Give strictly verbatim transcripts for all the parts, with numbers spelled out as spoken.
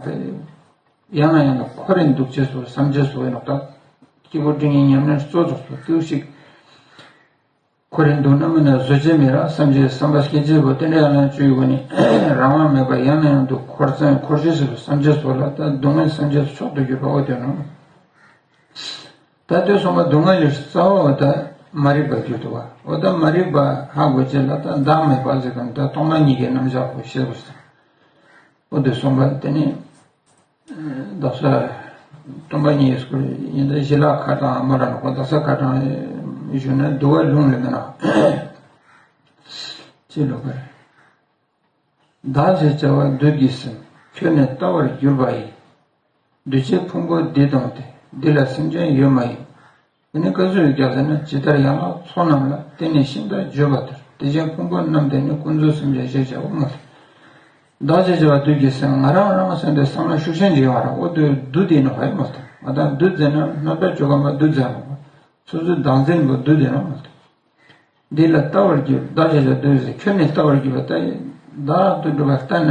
ཡང་ན་ཡང་ན་འཁོར་རེ་འདུག་ཅེས་སོ་བསམ་བྱས་སོ་ཡིན་ནོ་ད། སྐྱེས་བུ་འབྲིང་གི་ཉམས་ལེན་གཙོ་ཚོགས་སོ་ཏུ་ཞིག་འཁོར་རེ་འདུག་ན་མིན་ན་བཟོད་བྱེད་མེད་ར་བསམ་བྱས་བསམ་པ་སྐྱེ་བྱེད་པོ་དེ་འདྲ་ཡང་ན་བཅུ་ཡི་སྒོ་ནས་རང་དབང་མེད་པ་ཡང་ན་ཡང་དུ་འཁོར་ཙམ་འཁོར་བྱེད་སོ་བསམ་བྱས་སོ་ལ་ད་སྡུག་བསྔལ་བསམ་བྱས་མཆོག་ཏུ་གྱུར་པ་འོ་དེ་ནོ། ད་དེ་གསུངས་པ་སྡུག་བསྔལ་ལས་རྩ་བ་འོ་ད་མ་རིག་པ་གྱུར་ཏོ་བ། འོ་ད་མ་རིག་པ་ཧ་གོ་ཅེས་ལ་ད་བདག་མེད་པ་ཟེར་གམ་ད་སྟོང་པ་ཉིད་ཀྱི་རྣམ་གཞག་གོ་ཤེས་དགོས་ཟེར། འོ་དེ་གསུངས་པ་དེ་ནི་བདག་ས་སྟོང་པ་ཉིད་ཀྱི་སྐོར་ཡིན་ད་ཞི་ལ་ཁ་དྲང་མ་ར་ནོ་བ་བདག་ས་ཁ་དྲང་ཞུ་ན་འདུལ་བ་ལུང་ལས་མེད་ན་ཅི་ལོ་ག་རེ། བདག་ཞེས་བྱ་བ་བདུད་ཀྱི་སེམས། ཁྱོད་ནི་ལྟ་བར་གྱུར་པ་ཡི། འདུས་བྱས་ཕུང་པོ་འདི་དང་དེ། འདི་ལ་སེམས་ཅན་ཡོད་མ་ཡིན། དེ་ནི་བཀའ་སྲོལ་ཡོད་ཀྱང་ཟེར་ན་ཇི་ལྟར་ཡན་ལག་ཚོགས་རྣམས་ལ། དེ་ནི་ཤིང་རྟ་བརྗོད་པ་ལྟར། དེ་བཞིན་ཕུང་པོ་རྣམས་དེ་ནི་ཀུན་རྫོབ་སེམས་ཅན་ཞེས་བྱ་བ་སྨོས་ཏེ། བདག་ཞེས་བྱ་བ་བདུད་ཀྱི་སེམས་ང་རང་རང་ཟེར་ཏེ་བསམ་བློ་ཤུགས་ཆེན་གྱིས་ཡོང་བ་ར་འོ་དུ་བདུད་དེ་ནི་ཧ་ཡོད་མ་ཐུབ་ང་དང་བདུད་ཟེར་ན་རྣམ་པ་བཅོ་ཁ་མ་བདུད་ཟེར་མ་སོ་སོའི་བདག་འཛིན་པོ་བདུད་དེ་ནི་མ་ཐུབ། འདི་ལ་ལྟ་བར་གྱུར་བདག་ཞེས་བྱ་བདུད་ཟེར་ཁྱོད་ནི་ལྟ་བར་གྱུར་པ་ལྟ་ཡི། བདག་ཏུ་གྲུབ་པ་ལྟ་ན།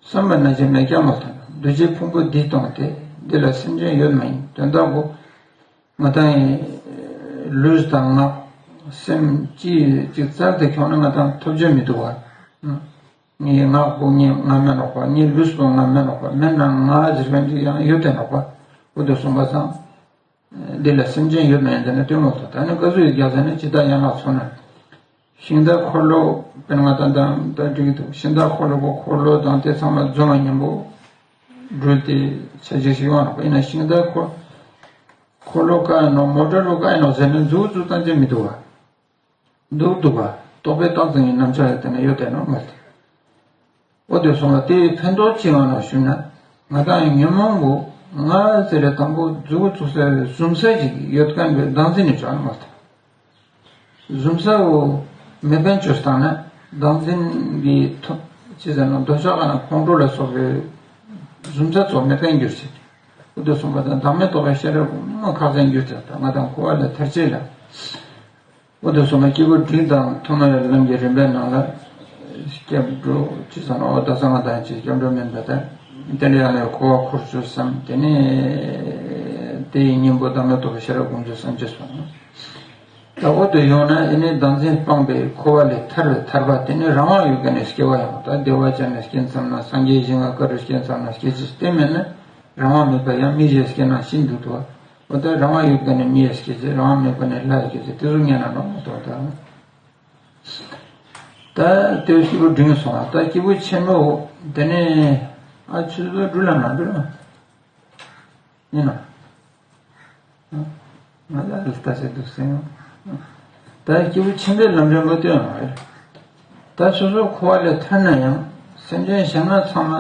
བསམ་པ་ན་ཅི་མེད་ཀྱང་མ་ཐོན། འདུས་བྱས་ཕུང་པོ་འདི་སྟོང་སྟེ། འདི་ལ་སེམས་ཅན་ཡོད་མ་ཡིན། དོན་དག་གོ། ང་དང་ལུས་དང་ངག་སེམས་ཅི་ཅིག་བཙལ་ཏེ་ཁྱོང་ན་ང་དང་ཐོབ་བྱ་མི་འདུག་བ། ངའི་ངག་པོ་ངའི་ང་མེད་ནོག་པ། ངའི་ལུས་པོ་ང་མེད་ནོག་པ། མེད་ན་ང་ཟེར་མཁན་ཅིག་ཡང་ཡོད་དེ་ནོག་པ། འོ་དེ་གསུངས་པ་སང་། འདི་ལ་སེམས་ཅན་ཡོད་མེད་འདི་ནི་སྟོན་མོ་ཐོག་ད་ནི་བཀའ་ཟུར་ཡི་རྒྱ་ཟེར་ནི་ཇི་ལྟར་ཡན་ལག་ཚོགས་ན། ཤིང་རྟ་འཁོར་ལོ་དཔེར་ན་ད་ད་ད་འགྲིག་གི་འདུག་ཤིང་རྟ་འཁོར་ལོ་གོ་འཁོར་ལོ་དང་དེ་ཚང་མ་འཛོམས་པ་མཉམ་པོ་འགྲུལ་ཏེ་ཆ་འཇིག་ཞིག་ཡོང་རོགས་ཡིན་ན་ཤིང་རྟ་འཁོར་འཁོར་ལོ་ཀ་ཡིན་ནོ་མོ་ཊ་ལོ་ཀ་ཡིན་ནོ་ཟེར་ནས་མཛུབ་བཙུགས་བཏང་ཅེས་མི་འདུག་བ། འདུག་འདུག་བ། རྟོག་པའི་རྟགས་མཚན་གྱི་རྣམ་གཞག་ལ་བརྟེན་ནས་ཡོད་དེ་ནོ་མ་རེད། འོ་དེ་སོང་ལ་དེའི་ཕན་ཐོགས་ཅི་ཡོང་ན་ཞུས་ན། ང་དང་ཉོན་མོངས་པོ་ང་ཟེར་རེ་དང་པོ་མཛུབ་བཙུགས་ས་བཟུམ་ས་ཅིག་ཡོད་མཁན་པའི་བདག་འཛིན་ནི་བྱ་མ་ཐུབ། བཟུམ་ས་བོ་མེད་མཁན་བཅོས་བཏང་ན་བདག་འཛིན་གྱི་ཐོབ་ཅི་ཟེར་ན་འདོད་ཆགས་ཀ་ན་ཁོང་ཁྲོ་ལ་སོགས་པའི་བཟུམ་ས་ཚོ་མེད་མཁན་འགྱུར་ཕྱིར། འོ་དེ་སོང་པ་དང་བདག་མེད་རྟོགས་པའི་ཤེས་རབ་མ་ཁག་ཅན་འགྱུར་ཕྱིར་དང་ང་དང་འཁོར་བ་ལས་ཐར་ཆེད་ལ། འོ་དེ་སོང་ན་སྐྱེས་བུ་འབྲིང་དང་ཐོག་མའི་ལམ་གྱི་རིམ་པའི་ནང་ལ་སྐྱབས་འགྲོ་ཅི་ཟེར་ན་འོ་ད་ས་ང་དང་ཅི་སྐྱབས་འགྲོ་མིན་པ་དང་དེ་འདྲ་ཡང་ན་འཁོར་བ་འཁོར་ཚུལ་བསམ་དེ་ནས་དེ་ཡི་གཉེན་པོ་བདག་མེད་རྟོགས་པའི་ཤེས་རབ་སྒོམ་ཚུལ་བསམ་ཅེས་སོང་། ད་འོ་དེ་ཡོང་ན་ཨེ་ནི་བདག་འཛིན་སྤངས་པའི་འཁོར་བ་ལས་ཐར་བའི་ཐར་པ་དེ་ནི་རང་དབང་ཡོད་མཁན་ནས་སྐྱེ་བ་ཡང་ད་བདེ་བ་ཅན་ནས་སྐྱེ་མཚམས་ན་སངས་རྒྱས་ཞིང་ལ་བཀའ་རུ་སྐྱེ་མཚམས་ན་སྐྱེ་ཅིས་བསྟན་མེད་ན་རང་དབང་མེད་པ་ཡང་མི་ཞིག་སྐྱེ་ན་ཤི་འདུག་ཏོ། འོ་ད་རང་དབང་ཡོད་མཁན་ནས་མི་ཡ་སྐྱེ་ཅེས་རང་དབང་མེད་པ་ནས་ལྷ་སྐྱེ་ཅེས་དེ་ཚོ་ངན་ན་ནོ་མ་གཏོགས་ད། ད་དེ་སྐྱེས་བུ་འབྲིང་སོང་བ་ད་སྐྱེས་བུ་ཆེན་པོ་དེ་ནི་ཨ་ཆུ་ཚོད་འགྲུལ་ལ་མ་འགྲུལ་ལ། ཡིན་ནོ། ང་ལ་ལྟ་བྱེད་དུ་སེམས། ད་སྐྱེས་བུ་ཆེན་པོའི་ལམ་རིམ་པ་སྟོན་ཡོང་བ་རེད། ད་སོ་སོ་འཁོར་བ་ལས་ཐར་ན་ཡང་སེམས་ཅན་གཞན་མ་ཚང་མ་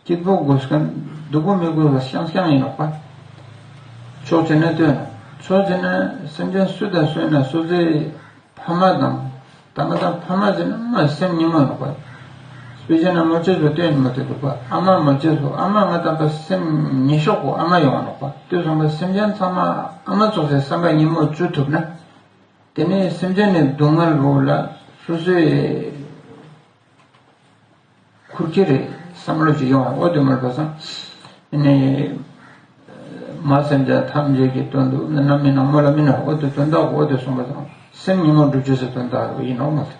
སྐྱིད་པོ་དགོས་མཁན་སྡུག་པོ་མི་དགོས་པ་ཤང་ཤང་ཡིན་ནོག་པ། ཕྱོགས་གཅིག་ནས་སྟོན་ནོ། ཕྱོགས་གཅིག་ནས་སེམས་ཅན་སུ་དང་སུ་ཡིན་ན་སོ་སོའི་ཕ་མ་དང་། ད་ང་དང་ཕ་མ་ཟེར་ན་མ་སེམས་ཉིན་མོ་ནོག་པ། དཔེ་བྱས་ན་མོ་ཅེས་སུ་བསྟན་མ་ཐུབ་འདུག་པ། ཨ་མ་མོ་ཅེས་སུ་ཨ་མ་ང་དང་པ་སེམས་ཉེ་ཤོག་གོ་ཨ་མ་ཡོང་བ་ནོག་པ། དུས་སོང་པ་སེམས་ཅན་ཚང་མ་ཨ་མ་ཙོགས་སེ་བསམ་པ་ཉིན་མོ་བཅུ་ཐུབ་ན། དེ་ནས་སེམས་ཅན་ནི་སྡུག་བསྔལ་བོ་ལ་སོ་སོའི་ཁུར་ཁྱེར་བསམ་བློ་ཅིག་ཡོང་བ་འོ་དེ་མར་པ་སང་། ཨ་ནི། མ་སེམས་ཅན་ཐམས་ཅད་ཀྱི་དོན་དུ་རྣམ་སྨིན་ནག་མོ་ལ་སྨིན་ན་འོ་དེ་དོན་དག་འོ་དེ་གསུངས་པ་དང་སེམས་ཉིན་མོ་སྒྲུབ་བྱེད་ཟེར་དོན་དག་ཡིན་ནོ་མ་ཟེར།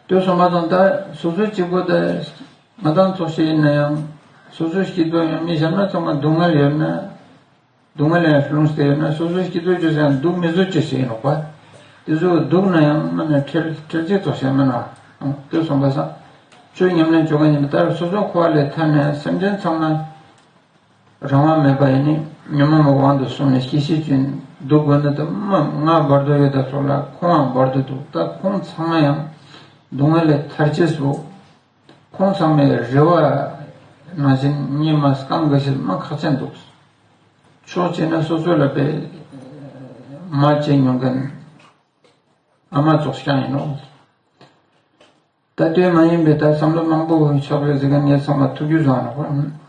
དེ་གསུངས་པ་དང་ད་སོ་སོའི་གཅིག་པོ་ད་ང་དང་ཚོ་ཞིག་ཡིན་ན་ཡང་སོ་སོའི་སྐྱིད་པོ་ཡང་མི་གཞན་མ་ཚང་མ་སྡུག་བསྔལ་ཡོད་ན། སྡུག་བསྔལ་ཡང་ལྷུང་སྟེ་ཡོད་ན་སོ་སོའི་སྐྱིད་པོ་བཅོས་ཡང་སྡུག་མི་བཟོ་བཅོས་ཡིན་ནོག་པ། དེ་ཚོ་སྡུག་ན་ཡང་མ་ནས་ཁྲེལ་ཁྲེལ་ཆེ་ཚོ་བྱས་མ་ན། དེ་གསུངས་པ་སང་། ཆོས་ཉམས་ལེན་བཅོ་མཁན་ཡིན་པ་ལྟར་སོ་སོ་འཁོར་བ་ལས་ཐར་ནས་སེམས་ཅན་ཚང་མ། རང་དབང་མེད་པ་ཡིན་ནི་ཉོན་མོངས་པའི་དབང་དུ་སོང་ནས་སྐྱེ་ཤི་བྱུང་འདུག་དགོས་ན་དུ་མ་ང་བར་དོ་ཡོད་ད་སོགས་ལ་ཁོང་བར་དོ་འདུག་ད་ཁོང་ཚང་མ་ཡང་སྡུག་བསྔལ་ལས་ཐར་ཅེས་སོ། ཁོང་ཚང་མའི་རེ་བ་ནང་བཞིན་ཉི་མ་སྐང་དགའ་ཤེས་མ་ཁག་ཅན་འདུག་ཕྱོགས་གཅིག་ནས་སོ་སོ་ལ་པའི་མ་བྱེད་མྱོང་མཁན་ཨ་མ་ཙོགས་ཤིག་ཡིན་ནོ། ད་ལྟོས་མ་ཡིན་པའི་ད་བསམ་བློ་མང་པོ་ཆགས་པའི་ཟེར་མཁན་ངས་ཚང་མ་ཐུགས་རྒྱུས་བཟང་ནོ།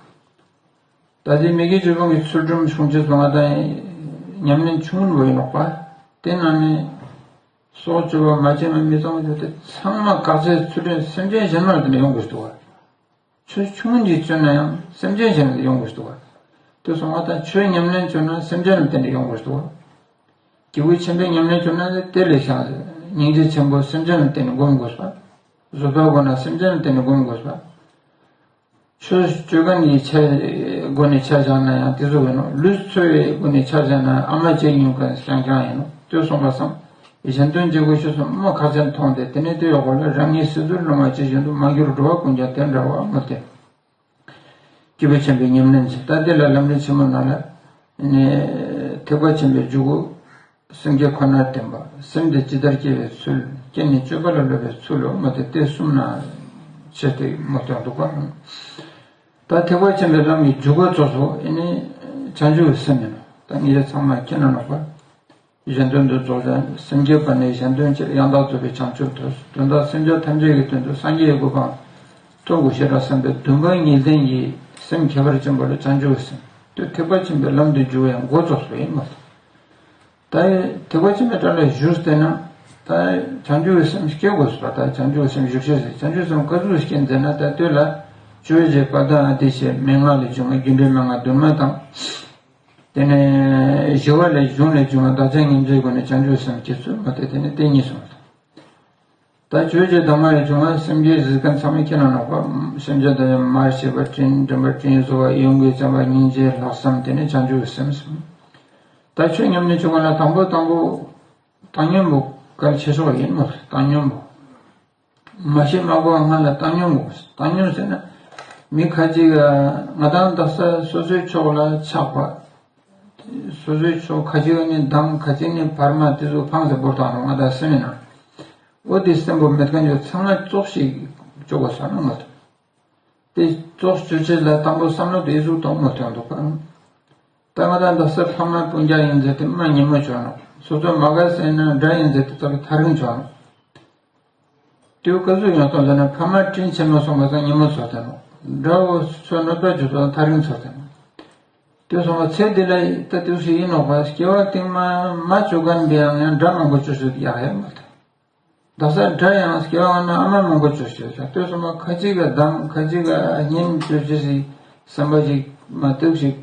ད་ལྟའི་མི་དགེ་བཅུ་སྤོང་གི་ཚུལ་ཁྲིམས་སྲུང་བྱེད་སོང་ང་དང་ཉམས་ལེན་ཆུང་ངུ་ཡིན་ནོག་པ། དེ་ནང་ནས་སྲོག་གཅོད་པ་མ་བྱེད་མ་མི་གཙང་བ་བྱེད་དེ་ཚང་མ་བཀག་ཚད་ཚུལ་ཁྲིམས་སེམས་ཅན་གཞན་མར་དེ་ལ་ཡོང་དགོས་འདུག་བ། ཆོས་ཆུང་ངུ་ཅིག་བཅོས་ན་ཡང་སེམས་ཅན་གཞན་ལ་ཡོང་དགོས་འདུག་བ། དེ་སོང་བ་དང་ཆོས་ཉམས་ལེན་བཅོས་ན་སེམས་ཅན་ལ་བརྟེན་ནས་ཡོང་དགོས་འདུག་བ། སྐྱེས་བུ་ཆེན་པོའི་ཉམས་ལེན་བཅོས་ན་དེ་ལས་ཀྱང་སྙིང་རྗེ་ཆེན་པོ་སེམས་ཅན་ལ་བརྟེན་ནས་སྒོམ་དགོས་པ། བཟོད་པ་སྒོམ་ན་སེམས་ཅན་ལ་བརྟེན་ནས་སྒོམ་དགོས་པ། ཆོས་སྤྱོད་མཁན་གྱི་ཆ་སྒོ་ནས་ཆ་བཞག་ན་ཡང་དེ་ཚོ་ཡིན་ནོ། ལུས་འཚོ་བའི་སྒོ་ནས་ཆ་བཞག་ན་ཨ་མ་བྱས་ཉུང་མཁན་རྐྱང་རྐྱང་ཡིན་ནོ། དེ་སོང་བ་སང་གཞན་དོན་བྱེད་དགོས་ཤེས་སོགས་མ་ཁག་ཅན་མཐོང་སྟེ། དེ་ནས་དེ་ཡོག་པོ་ལ་རང་ཉིད་སྲིད་མཚོར་ལྷུང་བ་ཇི་བཞིན་དུ། མ་གྱུར་འགྲོ་བ་ཀུན་ཀྱང་དེ་འདྲ་བ་མོ་སྟེ། སྐྱེས་བུ་ཆེན་པོའི་ཉམས་ལེན་བྱེད། ད་དེ་ལ་ལམ་རིམ་ཆེན་མོ་ནང་ལ་ནི་ཐེག་པ་ཆེན་པོའི་འཇུག་སྒོ། སེམས་བསྐྱེད་ཁོ་ནར་བརྟེན་པ། སེམས་དེ་ཇི་ལྟར་སྐྱེ་བའི་ཚུལ། སྐྱེས་ནས་སྤྱོད་པ་ལ་སློབ་པའི་ཚུལ་ལོ། མ་དེ་སྟེ་གསུམ་ན་ཕྱེ་སྟེ་མ་སྟོན་འདུག་པ། ད་ཐེག་པ་ཆེན་པོའི་ལམ་གྱི་འཇུག་སྒོ་གཙོ་བོ་ཨེ་ནི་བྱང་ཆུབ་ཀྱི་སེམས་ཡིན་ནོ། ད་ངེད་ཅག་ཚང་མ་མཁྱེན་ན་ནོག་པ། གཞན་དོན་དུ་རྫོགས་བྱང་སེམས་བསྐྱེད་པ་ནི། གཞན་དོན་ཕྱིར་ཡང་དག་རྫོགས་པའི་བྱང་ཆུབ་ཏུ། དོན་དག་སེམས་ཅན་ཐམས་ཅད་ཀྱི་དོན་དུ། སངས་རྒྱས་ཀྱི་གོ་འཕང་ཐོབ་དགོས་ཤེས་ར་བསམ་པའི་སྡོམ་པ་ངེས་ལྡན་གྱི་སེམས་ཁྱད་པར་ཅན་པོ་ལ་བྱང་ཆུབ་ཀྱི་སེམས། དེ་ཐེག་པ་ཆེན་པོའི་ལམ་དུ་འཇུག་པའི་འགོ་གཙོ་བོ་ཡིན་མོད། ད་ཐེག་པ་ཆེན་པོའི་གྲལ་ལ་བཞུགས་བསྡད་ན། ད་བྱང་ཆུབ་ཀྱི་སེམས་སྐྱེ་དགོས་སོ། ད་བྱང་ཆུབ་ཀྱི་སེམས་བཞུགས་ཤེས་ཟེར། བྱང་ཆུབ་སེམས་ག་ཚོད་སྐྱེ་མཛད་ན། ད་དེ་ལ་ཆོས་རྗེ་དཔལ་ལྡན་ཨ་ཏི་ཤའི་མན་ངག་ལས་བྱུང་བའི་རྒྱུ་འབྲས་མན་ངག་བདུན་མ་དང་། དེ་ནས་ཞི་བ་ལས་གཞུང་ལས་བྱུང་བ་བདག་ཅག་ངེས་འབྱེད་སྒོ་ནས་བྱང་ཆུབ་སེམས་སྐྱེ་ཚུལ་མ་དེ་དེ་ནས་དེ་གཉིས་སོང་། ད་ཆོས་ཀྱི་གདམས་ངག་ལས་བྱུང་བ་སེམས་བསྐྱེད་ཟེར་མཁན་ཚང་མས་མཁྱེན་ན་ནོག་པ། སེམས་བསྐྱེད་དང་ཡང་མར་ཤེས་པ་དྲིན་དྲན་པ་དྲིན་གཟོ་བ་ཡིད་འོང་གི་བྱམས་པ་སྙིང་རྗེ་ལྷག་བསམ་དེ་ནས་བྱང་ཆུབ་སེམས་སོང་། ད་ཆོས་ཉམས་ལེན་བྱེད་པ་ལ་དང་པོ་དང་པོ་བཏང་སྙོམས་པོ་གལ་ཆེ་ཤོས་ཡིན་མོད། བཏང་སྙོམས་པོ། མ་ཤེས་མ་གོ་བ་སྔ་ལ་བཏང་སྙོམས་དགོས། བཏང་སྙོམས་ཟེར་ན་མི་ཁ་ཅིག་ག་ང་དང་དག་ས་སོ་སོའི་ཕྱོགས་ལ་ཆགས་པ། སོ་སོའི་ཕྱོགས་ཁ་ཅིག་ནི་འདམ་ཁ་ཅིག་ནི་བར་མ་དེ་ཚོ་འཕངས་ཏེ་བོར་བཏང་རོགས་ང་དང་སེམས་ནང་། འོ་དེ་སེམས་པོ་མེད་མཁན་ཚོ་ཚང་མ་བཙོག་ཞིག་བཅོ་དགོས་ས་ན་མ་ཐུབ། དེ་བཙོག་བཅོ་ཆེད་ལ་དང་པོ་བསམ་བློ་དེ་གཟུགས་གཏོང་མ་ཐུབ་འདུག་པ། ད་ང་དང་དག་ས་ཕ་མ་སྤུན་ཀྱག་ཡིན་ཟེར་ཏེ་མ་ཉེས་མོ་བྱོས་ནོག། སོ་སོ་མ་དགའ་ཟེར་ན་དགྲ་ཡིན་ཟེར་ཏེ་ཙག་གི་ཐག་རིང་བྱོས་ནོག། དུས་སྐབས་སུ་ཡོང་སོང་ཟེར་ན་ཕ་མ་དྲིན་ཆེན་མོ་སོང་བ་ཙང་ཉེ་མོ་ཚོར་ཐལ་ནོ། དགྲ་བོ་ཚོ་གནོད་པ་བྱུང་སོང་ཐག་རིང་ཚོར་ཐལ་ནོ། དུས་སོང་བ་ཚེ་འདི་ལ་ད་དུས་སུ་ཡིན་ནོག་པ། སྐྱེ་བ་རྟིང་མ་མ་བཅོ་མཁན་པའི་ཡང་ཡང་དགྲ་མང་པོ་བཅོ་ཤོད་ཡག་ཡག་མ་ཐལ། དག་ས་དགྲ་ཡང་སྐྱེ་བ་སྔ་ན་ཨ་མ་མང་པོ་བཅོ་ཤོད་ཡག། དུས་སོང་བ་ཁ་ཅིག་ག་སྡང་ཁ་ཅིག་ག་གཉེན་བཅོ་ཅི་ཞིག་བསམ་པ་ཞིག་མ་གཏུགས་ཤིག་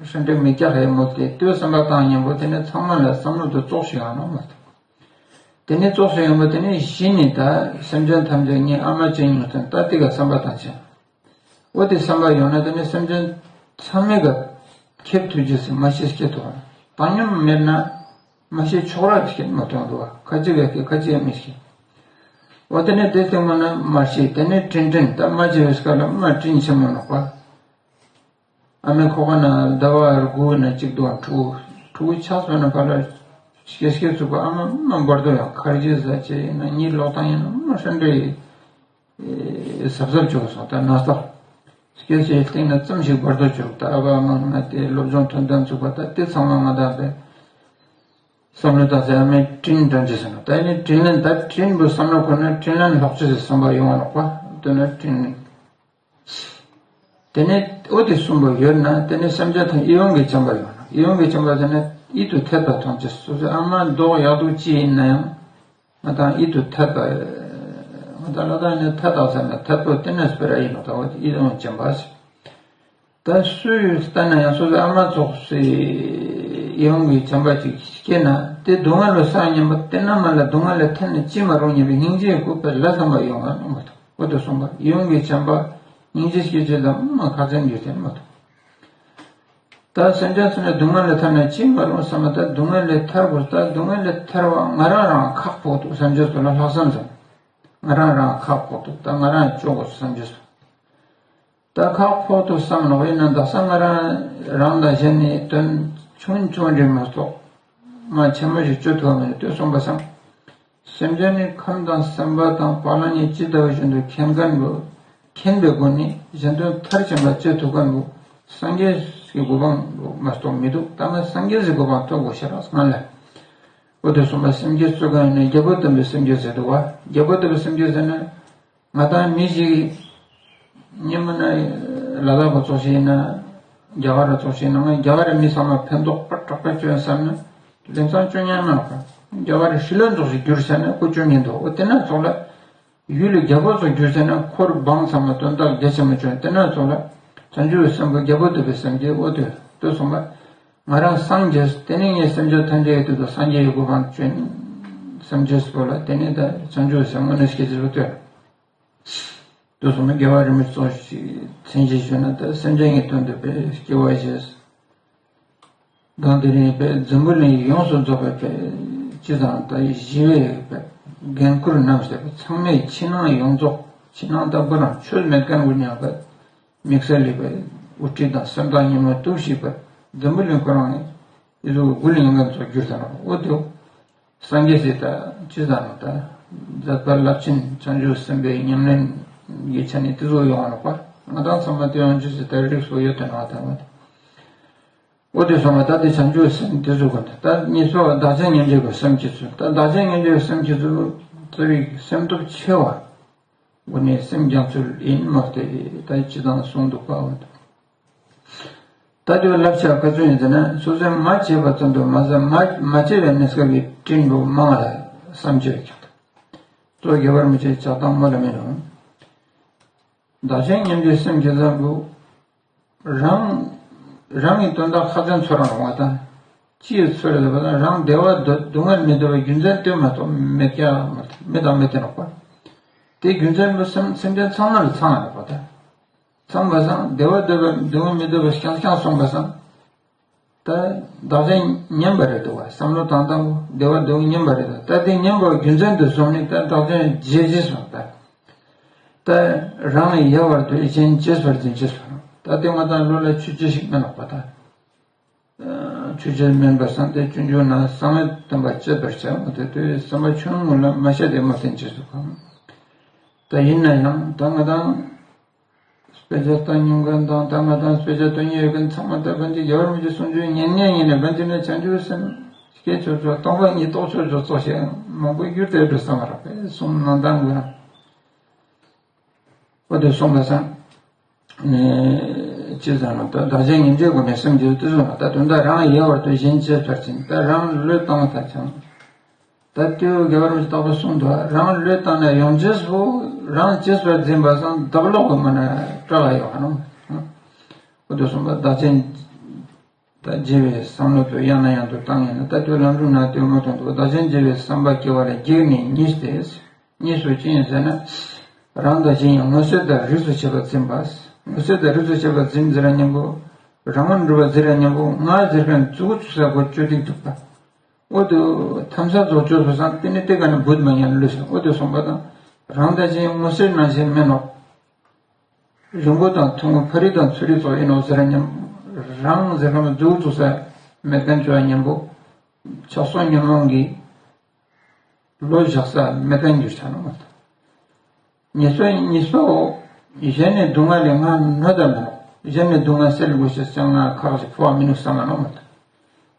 ཧྲན་ཏེ་མི་སྐྱག་ཡག་མོ་དེ་དུས་བསམ་པ་བཏང་སྙམ་པོ་དེ་ནས་ཚང་མ་ལ་བསམ་བློ་དུ་བཙོག་ཞིག་ཡང་ནོ་མ་ཐལ། དེ་ནས་ཙོགས་སུ་ཡོང་བ་དེ་ནས་གཞི་ནས་ད་སེམས་ཅན་ཐམས་ཅད་ངའི་ཨ་མ་བྱས་ཉུང་ཙམ་ད་དེ་ག་བསམ་པ་བཏང་ཆེན། འོ་དེ་བསམ་པ་ཡོང་ན་དེ་ནས་སེམས་ཅན་ཚང་མས་ག་ཁེབས་ཐུབ་རྒྱུ་ཟེར་མ་ཤེས་སྐྱེ་ཐུབ་པ། བཏང་སྙོམས་མེད་ན་མ་ཤེས་ཕྱོགས་ར་སྐྱེ་མ་ཐུབ་འདུག་བ། ཁ་ཅིག་ག་སྐྱེ་ཁ་ཅིག་ག་མི་སྐྱེ། འོ་དེ་ནས་དེ་སྟེང་མ་ན་མ་ཤེས་དེ་ནས་དྲིན་དྲན་ད་མ་བྱས་པའི་སྐབས་ལ་མ་དྲིན་ཆེན་མོ་ནོག་པ། ཨ་མའི་ཁོག་པ་ན་ཟླ་བ་དགུ་ན་གཅིག་འདུག་ཕྲུ་གུ་ཕྲུ་གུ་ཆགས་སོང་ན་ཕར་ལ་སྐྱེ་སྐྱེ་ཚུགས་པ་ཨ་མ་མ་འབར་དོ་ཡང་ཁར་ཇི་ཟ་ཆེ་ཡིན་ན་གཉིད་ལོག་བཏང་ཡིན་ན་མ་ཧྲན་ཏེ་གཟབ་གཟབ་བྱུང་སོང་། ད་ན་ཚ་སྐྱེ་ཆེ་སྟེང་ན་ཙམ་ཞིག་འབར་དོ་བྱུང་། ད་ཨ་ཕ་ཨ་མ་ང་དེ་སློབ་སྦྱོང་ཐོན་ཐོན་ཚུགས་པ་ད་དེ་ཚང་མ་ང་དང་པས་བསམ་བློ་བཏང་ཚེ་ཨ་མའི་དྲིན་དྲན་ཅི་ཟེར་ན་ད་ཡིན་ནི་དྲིན་ལན་ད་དྲིན་པོ་བསམ་བློ་འཁོར་ན་དྲིན་ལན་ལྷག་ཅི་ཟེར་བསམ་པ་ཡོང་བ་ནོག་པ། དེ་ན་དྲིན་ལན། དེ་ནས་འོ་དེ་གསུམ་པོ་ཡོད་ན་དེ་ནས་སེམས་ཅན་ཐམས་ཡིད་འོང་གི་བྱམས་པ་ཡོད་ན་ཡིད་འོང་གི་བྱམས་པ་དེ་ནས་ཡིད་དུ་འཐད་པ་མཐོང་ཅི། སོ་སོའི་ཨ་མ་མདོག་ཡག་སྡུག་ཅི་ཡིན་ན་ཡང་ང་དང་ཡིད་དུ་འཐད་པ། ང་དང་ལ་དྭགས་ནས་འཐད་དང་ཟེར་ན་འཐད་པོ་དེ་ནས་སྤེ་ར་ཡིན་ནོ། ད་འོ་དེ་ཡིད་འོང་བྱམས་པ་ཟེར། ད་སུས་ལྟ་ན་ཡང་སོ་སོའི་ཨ་མ་ཙོགས་སུ་ཡིད་འོང་གི་བྱམས་པ་ཅིག་སྐྱེས་ན་དེ་སྡུག་བསྔལ་ལ་བསམ་སྙམ་པ་དེ་ན་མ་ལ་སྡུག་བསྔལ་ལས་ཐར་ནས་ཅི་མ་རུང་སྙམ་པའི་སྙིང་རྗེ་གུས་པ་ལ་བསམ་པ་ཡོང་ང་ནོ་མ་ཐུབ། འོ་དེ་གསུངས་པ་ཡིད་འོང་གི་བྱམས་པ་སྙིང་རྗེ་སྐྱེ་བྱེད་ལ་མ་ཁག་ཅན་འགྱུར་ཏེ་མ་ཐུབ། ད་སེམས་ཅན་ཚོ་ནས་སྡུག་བསྔལ་ལས་ཐར་ན་ཅི་མ་རུང་བསམ་པ་ད་སྡུག་བསྔལ་ལས་ཐར་དགོས། ད་སྡུག་བསྔལ་ལས་ཐར་བ་ང་རང་རང་ཁག་ཕོག་འདུག་བསམ་རྒྱུ་ཚོ་ལ་ལྷག་བསམ་ཚོ་ང་རང་རང་ཁག་ཕོག་འདུག་ད་ང་རང་བཅོ་དགོས་བསམ་རྒྱུ་ཚོ། ད་ཁག་ཕོག་ཏུ་བསམ་ནོ་ཡིན་ན་ད་ས་ང་རང་རང་དང་གཞན་ནི་དོན་ཆུང་ཆུང་རེ་མ་གཏོགས་མ་ཆེན་མོ་ཞིག་བཅོ་ཐུབ་མེད་དུ་གསུངས་པ་སང་། སེམས་ཅན་ནི་ཁམས་དང་བསམ་པ་དང་བག་ལ་ཉལ་ཇི་ལྟ་བ་བཞིན་དུ་མཁྱེན་མཁན་པོ་མཁྱེན་པའི་སྒོ་ནས་གཞན་དོན་མཐར་ཕྱིན་པ་བཅོ་ཐུབ་མཁན་པོ་སངས་རྒྱས་ཀྱི་གོ་འཕང་མ་གཏོགས་མི་འདུག་ད་ང་སངས་རྒྱས་ཀྱི་གོ་འཕང་ཐོབ་དགོས་ཤེས་རང་སྔ་ལ་འོ་དེ་གསུངས་པ་སེམས་བསྐྱེད་གཙོ་གང་ཡིན་ན་རྒྱལ་པོ་སྟོན་པའི་སེམས་བསྐྱེད་ཟེར་འདུག་བ། རྒྱལ་པོ་སྟོན་པའི་སེམས་བསྐྱེད་ཟེར་ན། ང་དང་མི་ཞིག་སྙེ་མོ་ན་ལ་དྭགས་པ་ཚོགས་ཤིག་ཡིན་ན་རྒྱ་གར་ར་ཚོགས་ཤིག་ཡིན་ན་ང་རྒྱ་གར་ར་མི་ཚང་མ་ཕན་ཐོགས་པ་དྲག་པ་བཅོས་བསམ་ན་ལེམ་སང་བཅོ་ཉན་མ་ཁ་རྒྱ་གར་ར་ཧྲི་ལན་ཚོགས་ཤིག་བསྒྱུར་བྱས་ན་ཁོ་བཅོ་ཉན་འདུག་འོ་དེ་ན་ཚོགས་ལ་ ཡུལ་ལ་རྒྱལ་པོ་ཚོ་གྱུར་ཟེར་ན་འཁོར་འབངས་ཚང་མ་དོན་དག་རྒྱ་ཆེན་པོ་བྱུང་། དེ་ན་ཚོ་ལ་བྱང་ཆུབ་སེམས་དཔའ་རྒྱལ་པོ་ཐོབ་པའི་སེམས་ཀྱིས་འོ་དེ་དུས་སོང་པ། ང་རང་སངས་རྒྱས། དེ་ནས་ངས་སེམས་ཅན་ཐམས་ཅད་ཀྱི་དོན་དུ་སངས་རྒྱས་ཀྱི་གོ་འཕང་བྱོན། སེམས་ཅན་སོགས་ལ་དེ་ནས་ད་བྱང་ཆུབ་སེམས་དངོས་གནས་སྐྱེ་ཚུལ་དུ། དུས་སོང་པ་དགེ་བ་རིམ་པས་གཙོ་ཞིག་མཚན་གཞི་བྱོན་ན་ད་སེམས་ཅན་གྱི་དོན་དུ་པའི་སྐྱེ་བ་བཞེས། གང་དེ་རིང་པའི་འཛམ་བུ་གླིང་ཡོངས་སུ་རྫོགས་པའི་པའི་སྤྱི་དང་ད་ཞི་བའི་པའི་འགན་ཁུར་རྣམས་ཟེར་བ་ཚང་མས་ཕྱི་ནང་ཡོངས་རྫོགས། ཕྱི་ནང་ད་བུ་རང་ཆོས་མེད་མཁན་དབུ་ཉག་པ། དམིགས་བསལ་ལས་པའི་དབུ་ཁྲིད་དང་སེམས་ཐག་ཉེ་མོ་གཏུག་ཞིག་པ། འཛམ་བུ་གླིང་ཁོ་རང་ནས་ཨི་ཟུག་དགུ་ལ་ཉེ་མཁན་ཚོ་གྱུར་ཟེར་ན་འོ་དེ། སངས་རྒྱས་སྲས་ད་ཅི་ཟེར་ན་ད་མཛད་པ་རླབས་ཆེན་བྱང་ཆུབ་སེམས་དཔའི་ཉམས་ལེན་གྱི་ཆ་ནས་དེ་ཚོ་ཡོང་བ་རེད་པ། ང་དང་ཚང་མ་དེ་ཡང་ཅི་ཟེར་ད་རིགས་སུ་ཡོད་དེ་ན་ད་ང་ད། འོ་དེ་སོང་བ་ད་དེ་བྱང་ཆུབ་སེམས་དེ་ཚོ་གོ་ད་ད་གཉིས་པ་བདག་ཅན་སྙིང་རྗེ་གི་སེམས་ཀྱི་ཚུལ། ད་བདག་ཅན་སྙིང་རྗེ་གི་སེམས་ཀྱི་ཚུལ་རྩ་བའི་སེམས་སྟོབས་ཆེ་བ། དངོས་གནས་སེམས་རྒྱ་མཚོ་ཡིན་མ་སྟེ་ད་ཅི་དང་གསུངས་འདུག་པའོ། ད་དེ་བསླབ་བྱ་ག་ཚོད་ཡིན་ཟེར་ན་སོ་སོས་མ་བྱས་པ་ཙམ་དུ་མ་ཟད་མ་མ་བྱས་པའི་གནས་སྐབས་ཀྱི་སྤྲིན་པོ་མང་ལ་བསམ་བྱས་ཀྱང་གཙོ་དགེ་བར་མི་བྱེད་ཆགས་སྡང་མ་ལ་མི་རུང་། བདག་ཅན་སྙིང་རྗེའི་སེམས་ཀྱི་ཚབ་ཏུ། རང་རང་གི་དོན་དག་ཁ་ཚན་ཚོར་རང་རུང་བ་དང་། ཅིའི་ཚོར་རེད་པ་དང་རང་བདེ་བ་སྡུག་བསྔལ་མི་འདོད་པའི་རྒྱུ་མཚན་དེ་མ་གཏོགས་མེད་ཀྱང་མི་དང་མི་དེ་ནོག་པ། དེ་རྒྱུ་མཚན་པོ་སེམས་སེམས་ཅན་ཚང་མ་ལ་ཚང་བ་ནོག་པ་དང་། ཚང་བ་སང་བདེ་བ་འདོད་པ་སྡུག་བསྔལ་མི་འདོད་པ་ཤང་ཤང་སོང་བ་སང་། ད་བདག་ཅན་ཉམས་པ་རེད་འདུག་བ། བསམ་བློ་བཏང་སྟངས་བདེ་བ་སྡུག་ཉམས་པ་རེད་འདུག་ད་དེ་ཉམས་པའི་རྒྱུ་མཚན་དུ་བཟུང་ནས་ད་བདག་ཅན་བརྗེད་བརྗེད་སོང་ད། ད་རང་ཡལ་བར་དུ་གཞན་གཅེས་པར་འཛིན་གཅེས་སོང་། ད་དེ་ང་དང་བློ་ལ་ཆུད་ཅེས་ཤིག་མེད་ནོག་པ་ད། ཆུད་ཅེས་མེད་པ་སང་དེ་སྤྱོད་འཇུག་ན་གསང་བའི་སྟོན་པ་གཅེས་པར་བྱ་མོ་དེ་དུས་བསམ་པ་ཆུང་ངུ་ལ་མ་བཤད་དེ་མོ་བསྟན་གཅེས་སུ་གང་། ད་ཡིན་ན་ཡང་ད་ང་དང་། དཔེ་ཆ་ལྟ་མྱོང་མཁན་དང་ད་ང་དང་དཔེ་ཆ་སྟོན་མཁན་ཡོད་མཁན་ཚང་མ་ད་བན་དེ་རྒྱལ་བ་རིན་པོ་ཆེ་གསུང་ཆོས་ཉན་ཉན་ཡིན་ན་བན་དེ་ནས་བྱང་ཆུབ་སེམས་སྐྱེ་ཆོག་ཆོག་སྟོང་པ་ཉིད་རྟོགས་ཆོག་ཆོག་ཚོགས་ཞེས་མང་པོ་བསྒྱུར་ཏེ་འགྲོ་བསམ་པ་རག་པས་གསུང་གནང་སྟངས་ཀྱང་། འོ་དེ་གསུངས་པ་སང་། ཅི་ཟེར་ན་ད་བདག་ཅན་ཉིད་འདྲའི་སྒོ་ནས་སེམས་འགྱུར་དུ་སོང་བ་ད་དོན་དག་རང་ཡལ་བར་དུ་གཞན་གཅེས་པར་བྱིན་ད་རང་བློས་བཏང་བ་ད་ཅང་། ད་ལྟོས་དགེ་བ་རིན་པོ་ཆེ་རྟག་པར་གསུངས་འདུག་རང་བློས་བཏང་ན་ཡོང་ཅེས་སོ། རང་གཅེས་པར་འཛིན་པ་སང་བདག་ལོག་གི་མ་ན་སྐྲག་ཡོང་ང་ནོ། འོ་དེ་གསུངས་པ་བདག་ཅན་ད་བརྗེ་བའི་བསམ་བློ་དུ་ཡང་ན་ཡང་དུ་བཏང་ཡིན་ན་ད་ལྟོས་ལམ་རིམ་ན་ལྟོས་མ་མཐོང་འདུག་བདག་ཅན་བརྗེ་བའི་བསམ་པ་སྐྱེ་བ་ལ་རྒྱུགས་ནས་གཉིས་ཏེ། གཉིས་སུ་ཅི་ཡིན་ཟེར་ན། རང་དང་གཞན་ཡང་མངོན་གསལ་དང་རིས་སུ་བྱེད་པར་འཛིན་པ། མངོན་གསལ་དང་རིས་སུ་བྱེད་པར་འཛིན་ཟེར་ར་མཉམ་པོ། རང་ངོ་འགྲུབ་པ་ཟེར་ར་མཉམ་པོ་ང་ཟེར་མཁན་མཛུ་གུ་བཙུགས་ས་སྒོ་གཅོད་སྟེ་འདུག་པ། འོ་དུ་ཐམ་ས་རྫོགས་ཆོས་སུ་སང་དེ་ནི་དེ་ག་ནི་བུད་མ་ཡང་ལུས་སོང་འོ་དུ་སོང་པ་དང་། རང་དང་གཞན་མངོན་གསལ་ནང་བཞིན་མིན་ནོ། རི་མགོ་དང་ཐུང་ངུ་ཕ་རི་དང་ཚུ་རི་ཚོ་ཡིན་ནོ་ཟེར་ར་མཉམ། རང་ཟེར་མཁན་མཛུ་གུ་བཙུགས་ས་མེད་མཁན་ཆོ་མཉམ་པོ། ཆགས་སོགས་ཉོན་མོངས་ཀྱི། བློ་བཞག་ས་མེད་མཁན་གྱུར་ཆ་ནོ་མ་ད། ཉེས་པ་ཉེས་པའོ། གཞན་ནི་སྡུག་བསྔལ་ལས་ང་གནོད་དམ་མེད། གཞན་ནི་སྡུག་བསྔལ་སེལ་དགོས་ཤེས་ཅང་ང་ཁག་ཅིག་ཕོག་མི་ནུས་བསམ་མ་ནོ་མ་ད།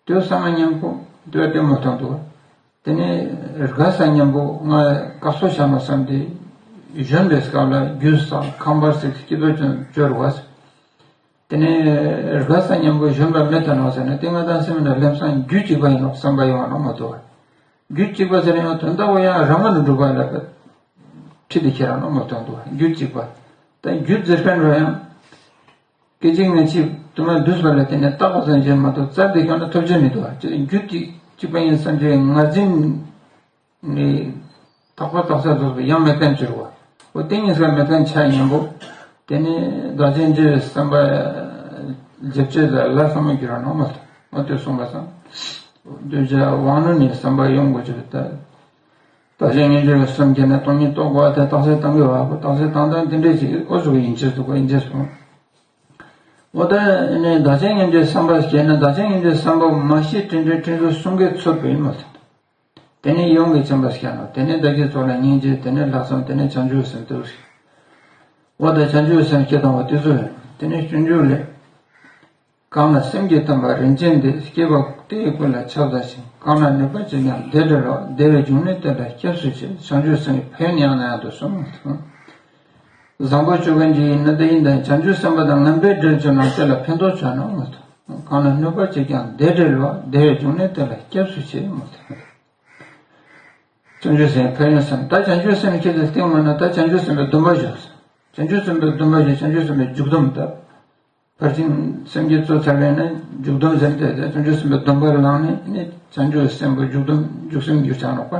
དེ་བསམ་མ་མཉམ་པོ་དེ་དེ་མོ་བཏང་འདུག་དེ་ནས་དགའ་ས་མཉམ་པོ་ང་དཀའ་སོ་བྱ་མ་བསམ་སྟེ། གཞོན་པའི་སྐབས་ལ་རྒྱུ་བསགས་ཁང་པ་བརྩིགས་སྐྱིད་པོ་ཅན་འབྱོར་བ། དེ་ནས་དགའ་ས་མཉམ་པོ་གཞོན་པ་མེད་དུ་ནོ་ཟེར་ན་དེ་ང་དང་སེམས་ལ་ལམ་སང་རྒྱུ་གཅིག་པ་ཡིན་ནོ་བསམ་པ་ཡོང་བ་ནོ་མ་གཏོགས། རྒྱུ་གཅིག་པ་ཟེར་ཡང་དོན་དག་པོ་ཡང་རང་ངོས་ནས་འགྲུབ་པ་ལ་ཁྲིད་དེ་ཁྱེར་ར་ནོ་མ་གཏོགས་འདུག་རྒྱུ་གཅིག་པ། ད་རྒྱུ་ཟེར་མཁན་རོ་ཡང་། སྐད་ཅིག་ནས་ཅིག་དུ་མ་འདུས་པ་ལ་དེ་ནས་བཏགས་པ་ཙམ་གྱིས་མ་གཏོགས་རྩལ་དེ་ཁྱོན་ནས་ཐོབ་ཆེན་མི་འདུག་རྒྱུ་གཅིག་གཅིག་པ་ཡིན་བསམ་གྱི་ངར་འཛིན། ནི། རྟག་པ་རྟག་ས་རྫོགས་པའི་ཡང་མེད་མཁན་གྱུར་བ། འོ་དེ་གཉིས་ཀ་མེད་མཁན་ཆ་མཉམ་པོ། དེ་ནི་བདག་ཅན་བརྗེ་བའི་བསམ་པ། འཇེབ་ཅེས་ལ་ལ་བསམ་བློ་འགྱུར་བ་ནོ་མ་ཐོང་། འོ་དེ་གསུངས་པ་སང་། གདུལ་བྱ་དབང་རྣོན་ནི་བསམ་པ་ཡོང་དགོས་ཀྱི་རེད་ད། བདག་ཅན་སྙིང་རྗེ་བའི་སེམས་བསྐྱེད་ནས་སྟོང་ཉིད་རྟོགས་དགོས་པ་དེ་རྟགས་གསལ་བཏང་གི་བ་གོ་རྟགས་གསལ་བཏང་སྟངས་འདི་འདྲས་ཅིག་འོ་ཟུག་ཡིན་ཅེས་འདུག་གོ་ཡིན་ཅེས་སོང་། འོ་ད་ནི་བདག་ཅན་སྙིང་རྗེའི་བསམ་པ་བསྐྱེད་ན་བདག་ཅན་སྙིང་རྗེའི་བསམ་པ་མ་ཤེས་དྲིན་དྲན་དྲིན་གཟོ་གསུམ་གའི་ཚོད་པ་ཡིན་མ་ཐོང་། དེ་ནས་ཡོངས་ཀྱི་བྱམས་པ་སྐྱེ་ནོ། དེ་ནས་བདག་གིས་ཚོགས་ལ་སྙིང་རྗེ། དེ་ནས་ལྷག་བསམ། དེ་ནས་བྱང་ཆུབ་སེམས་ཏེ། འོ་ད་བྱང་ཆུབ་སེམས་སྐྱེ་དང་བ་དེ་ཚོ་ཡིན། དེ་ནས་སྤྱོད་འཇུག་ལས། གང་ལ་སེམས་ཀྱི་བརྟན་པ་རིན་ཆེན་འདི། སྐྱེས་པ་དེ་ཡི་ཀུན་ལ་ཁྱབ་བདག་ཅིང་། གང་ལ་གནོད་པ་བྱེད་ཀྱང་བདེ་འབྲེལ་ལོ། བདེ་བའི་འབྱུང་གནས་དེ་ལ་སྐྱབས་སུ་མཆི། བྱང་ཆུབ་སེམས་ཀྱི་ཕན་ཡོན་ཡང་ན་ཡང་དུ་གསུངས། བཟང་པོ་སྤྱོད་མཁན་གྱི་ཡིན་ན་དེ་ཡིན་ད་བྱང་ཆུབ་སེམས་དཔའ་དང་ངན་པའི་འབྲེལ་བྱུང་ན་དེ་ལ་ཕན་ཐོགས་བྱུང་ན་མ་ཐོང་། གང་ལ་གནོད་པ་བྱེད་ཀྱང་བདེ་འབྲེལ་ལོ། བདེ་བའི་འབྱུང་གནས་དེ་ལ་སྐྱབས་སུ་མཆི་མ་ཐོང་། བྱང་ཆུབ་སེམས་ཕན་ཡོན་བསམ། ད་བྱང་ཆུབ་སེམས་ཁྱེད་ཚོས་སྟེང་མ་ན་ད་བྱང་ཆུབ་སེམས་དཔའི་སྡོམ་པ་བཞག་ཁྱེད་ཚོས་སེམས་དཔའི་སྡོམ་པ་བཞག་བྱང་ཆུབ་སེམས་དཔའི་མཇུག་སྡོམ་ད། ཕར་ཕྱིན་སེམས་བསྐྱེད་གཙོ་ཚར་བས་ན་མཇུག་སྡོམ་ཟེར་ཏེ་ད་བྱང་ཆུབ་སེམས་དཔའི་སྡོམ་པ་ལངས་ནས་ནི་བྱང་ཆུབ་སེམས་དཔའི་མཇུག་སྡོམ་མཇུག་སེམས་འགྱུར་ཆགས་ནོག་པ།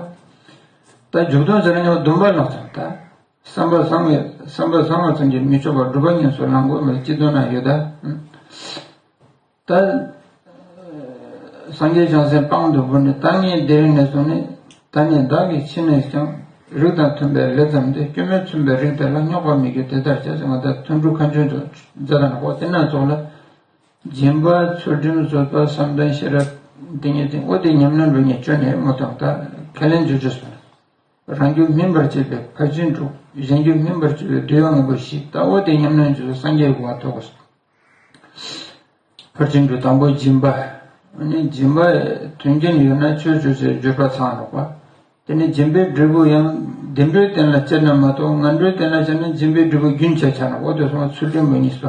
ད་མཇུག་སྡོམ་ཟེར་ན་ཡང་སྡོམ་པ་ལངས་ཙང་ད། བསམ་པ་བཟང་བའི་བསམ་པ་བཟང་བ་ཙམ་གྱིས་མི་ཆོག་པར་སྒྲུབ་པ་ཉམས་སུ་བླང་དགོས་མི་སྤྱི་དོན་ན་ཡོད་ད། ད། སངས་རྒྱས་བྱང་སེམས་དཔང་དུ་བོར་ནས་ད་ངས་འདིར་ནས་བཟུང་ནས་ད་ནས་བདག་གིས་ཕྱི་ནས་ཀྱང་རིགས་དང་མཐུན་པའི་ལས་བརྩམས་ཏེ་སྐྱོན་མེད་མཚུངས་པའི་རིགས་དེ་ལ་སྙོགས་པ་མི་འགྱུར་དེ་ལྟར་བྱ་ཞེས་ང་ད་ཐུན་དྲུག་མཁན་ཆེན་དུ་མཛད་དང་ནོག་པ། དེ་ན་ཚོགས་ལ་སྦྱིན་པ་ཚུལ་ཁྲིམས་བཟོད་པ་བསམ་གཏན་ཤེས་རབ་དེ་ཉིད་དེ་འོ་དེ་ཉམས་ལེན་རུ་ཉིད་བཅོས་ནས་མོ་དང་ད་ཁས་ལེན་བརྗོད་བརྗོད་སོང་། རང་རྒྱུད་སྨིན་པར་བྱེད་པའི་ཕར་ཕྱིན་དྲུག་གཞན་རྒྱུད་སྨིན་པར་བྱེད་པའི་འདོད་ཡོན་དངོས་པོ་བཞི་ད་འོ་དེ་ཉམས་ལེན་བྱེད་སོང་སངས་རྒྱས་གོ་བ་ཐོབ་དགོས། ཕར་ཕྱིན་དྲུག་དང་པོ་སྦྱིན་པ། ཨ་ནི་སྦྱིན་པ་མཐུན་རྐྱེན་ཡོད་ན་ཆོས་སྤྱོད་ཅེས་བརྗོད་པ་ཚང་རོགས་པ། དེ་ནི་སྦྱིན་པའི་འབྲས་བུ་ཡང་བདེ་འགྲོའི་རྟེན་ལ་སྤྱད་ན་མ་གཏོགས་ངན་འགྲོའི་རྟེན་ལ་སྤྱད་ན་སྦྱིན་པའི་འབྲས་བུ་རྒྱུན་ཆད་ཆགས་ནོག་འོ་དེ་སོང་བ་ཚུལ་ཁྲིམས་པོ་གཉིས་པ།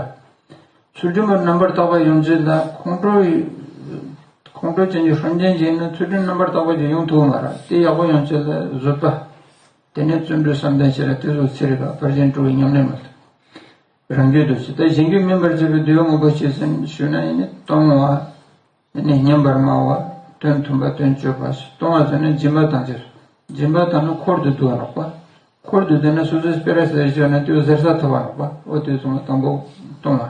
ཚུལ་ཁྲིམས་པོ་རྣམ་པར་དག་པ་ཡོང་ཆེད་ལ་ཁོང་ཁྲོ་ཁོང་ཁྲོ་ཅན་གྱི་སྲོག་ཅན་ཅིག་ཡིན་ན་ཚུལ་ཁྲིམས་རྣམ་པར་དག་པ་ཅིག་ཡོང་ཐུབ་མ་རེད། དེ་ཡག་པོ་ཡོང་ཆེད་ལ་བཟོད་པ། དེ་ནས་བརྩོན་འགྲུས་བསམ་གཏན་ཤེས་རབ་དེ་ཚོ་ཚེ་རིག་པ་ཕར་ཕྱིན་དྲུག་གི་ཉམས་ལེན་མ་ཐུབ། རང་རྒྱུད་དུ་ཆེ་ད་གཞན་རྒྱུད་སྨིན་པར་བྱེད་པའི་འདོད་ཡོན་དངོས་པོ་ཆེ་ཟིན་ཞུས་ན་ཡིན་ནི་གཏོང་བ། ཡིན་ནི་སྙན་པར་སྨྲ་བ། དོན་མཐུན་པ་དོན་སྤྱོད་པ་གཏོང་བ་ཟེར་ན་སྦྱིན་པ་དང་ཕྱིར། སྦྱིན་པ་དང་ནི་འཁོར་དུ་བསྡུ་བ་ནོག་པ། འཁོར་དུ་བསྡུ་ན་སོ་སོའི་སྤེ་ར་ཟེར་བྱས་ན་དེའི་ཟེར་ས་ཐུབ་པ་ནོག་པ། འོ་དེ་ཚོ་དང་པོ་གཏོང་བ།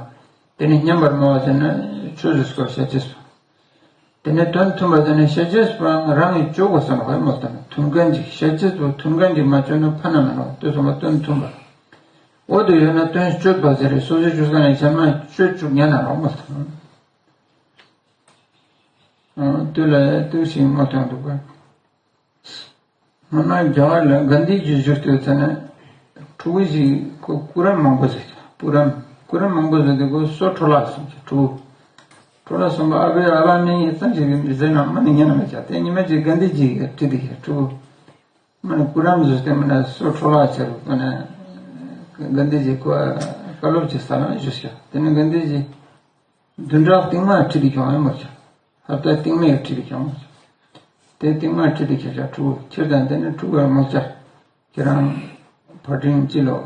དེ་ནི་སྙན་པར་སྨྲ་བ་ཟེར་ན་ཆོས་ཟེར་སྐོར་བཤད་ཅེས་སོ། དེ་ནས་དོན་མཐུན་པ་དེ་ནི་བཤད་རྒྱུ་སྤང་རང་གིས་སྤྱོད་དགོས་ཟེར་ནོག་ཧེ་མོ་ལྟ་ན་མཐུན་མཁན་གྱིས་བཤད་རྒྱུ་དང་མཐུན་མཁན་གྱིས་མ་སྤྱོད་ན་ཕན་ན་མེད་ནོག་དེ་སོང་བ་དོན་མཐུན་པ། འོ་དེ་ཡོད་ན་དོན་སྤྱོད་པ་ཟེར་རེད། སོ་སོའི་ཆུ་ས་ནས་བྱ་མ་སྤྱོད་བཅུག་ཉན་ན་ནོག་མོ་ལྟ་ན། དུས་ལ་དུས་ཤིག་མ་ཐོན་འདུག་ག་སྔོན་མ་རྒྱ་གར་ལ་དགའ་ལྡན་གྱི་བཞུགས་དུས་ཚེ་ན་ཕྲུ་གུ་ཞིག་ཁོ་སྐུ་རམ་མང་པོ་ཟེར། སྐུ་རམ་སྐུ་རམ་མང་པོ་ཟེར་དུས་ཁོ་སོ་འཕྲོ་བརླག་སོང་གི་ཕྲུ་གུ། འཕྲོ་བརླག་སོང་བ་ཨ་ཕའི་ཨ་ཕ་མེད་ཡིན་ཙང་ཞིག་ཟེར་ན་མ་ནི་ཉན་ན་མི་བྱ། དེ་ཉི་མ་ཅིག་དགའ་ལྡན་གྱིས་ཁྲིད་དེ་གི་ཕྲུ་གུ་མ་ནི་སྐུ་རམ་བཟོས་ཏེ་མ་ནི་སོ་འཕྲོ་བརླག་བྱས་རུ་མ་ནི་དགའ་ལྡན་གྱིས་ཁོ་བཀའ་སློབ་ཅིག་ས་ལ་བཞུགས་ཤག་དེ་ནི་དགའ་ལྡན་གྱིས། བདུན་ཕྲག་སྟིང་མ་ཁྲིད་དེ་ཁྱོང་ཡང་མ་ཆག་ཧབ་ཏ་སྟིང་མའི་ཁྲིད་དེ་ཁྱོང་མ་ཆག་དེ་སྟིང་མ་ཁྲིད་དེ་ཁྱོང་ཆག་ཕྲུ་གུ་ཁྱེར་དང་དེ་ནས་ཕྲུ་གུ་ཡང་མ་ཆག་ཁྱེད་རང་ཕ་ཕྲུག་ཅི་ལོ།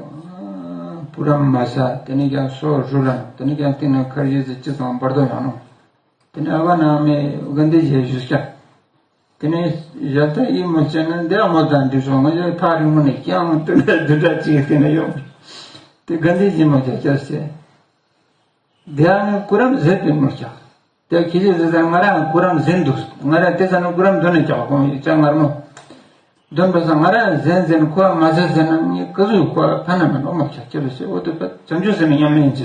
སྐུ་རམ་མ་ཟ་དེ་ནས་ཀྱང་སོ་རུ་ལ་དེ་ནས་ཀྱང་སྟིང་ན་ཁར་ཡོད་ཟེར་ཅི་ཚང་བར་དོ་ཡང་ནོ། དེ་ནས་ཨ་བ་ན་མེ་དགའ་ལྡན་གྱིས་བཞུགས་ཤག་དེ་ནས་ཡ་ད་ཡིད་མ་ཆེས་ན་འདི་ཨ་མོ་དང་འདི་སོང་ང་ཡ་ཐག་རིང་མོ་ནས་ཀྱང་དེ་འདྲ་འདི་འདྲ་ཅིག་དེ་ནས་ཡོང་། དེ་དགའ་ལྡན་གྱིས་མ་ཆག་ཅག་ཟེར། དེ་ཡང་ནི་སྐུ་རམ་ཟེར་དུས་མོ་ཆག་དེ་ཁྱེད་ཀྱིས་ཟེར་ཟེར་ང་རང་སྐུ་རམ་ཟིན་འདུག་ང་རང་དེ་ཚ་ན་སྐུ་རམ་འདོན་ནས་ཀྱག་ཁོང་ཡིག་ཆ་ངར་མོ། འདོན་པ་ས་ང་རང་ཟིན་ཟིན་ཁོ་མ་ཟིན་ཟིན་ན་ངས་ཀི་ཟུག་ཁོ་ཕན་ན་མེད་ནོ་མོ་ཆག་ཁྱེད་ལ་ཟེར་འོ་དེ་བ་བྱང་ཆུབ་སེམས་ཉམས་ལེན་བྱེད།